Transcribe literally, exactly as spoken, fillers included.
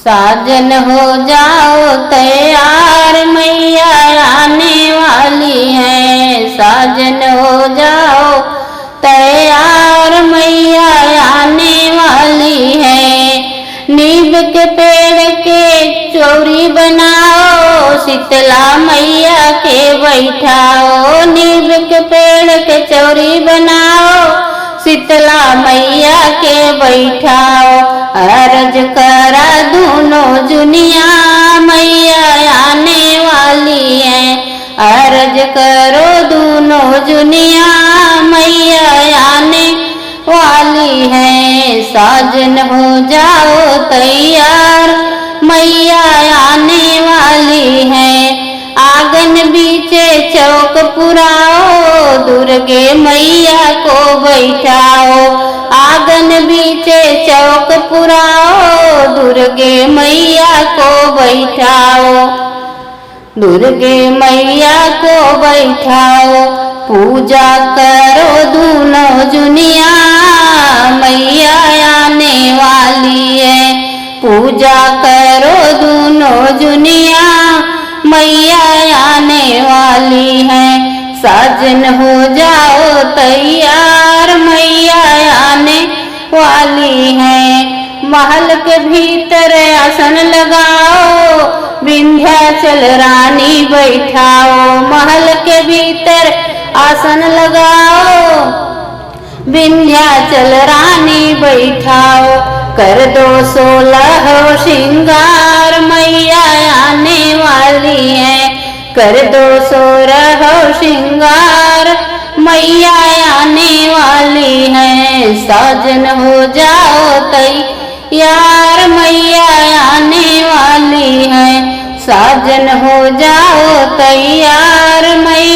साजन हो जाओ तैयार, मैया आने वाली है। साजन हो जाओ तैयार, मैया आने वाली है। नीम के पेड़ के चौरी बनाओ, शीतला मैया के बैठाओ। नीम के पेड़ के चौरी बनाओ, शीतला मैया के बैठाओ। अरज करा दूनो जुनिया, मैया आने वाली है। अरज करो दूनो जुनिया, मैया आने वाली है। साजन हो जाओ तैयार, मैया आने वाली है। आंगन बीचे चौक पुराओ, दुर्गे मैया को बैठाओ। आंगन बीचे चौक पुराओ, दुर्गे मैया को बैठाओ। दुर्गे मैया को बैठाओ, पूजा करो दूनो जुनिया, मैया आने वाली है। पूजा करो दूनो जुनिया, मैया आने वाली है। साजन हो जाओ तैयार, मैया आने वाली है। महल के भीतर आसन लगाओ, विंध्याचल रानी बैठाओ। महल के भीतर आसन लगाओ, विंध्याचल रानी बैठाओ। कर दो सोलह श्रृंगार, मैया आने वाली है। कर दो सोरह श्रृंगार, मैया आने वाली है। साजन हो जाओ तैयार, मैया आने वाली है। साजन हो जाओ तैयार, मैया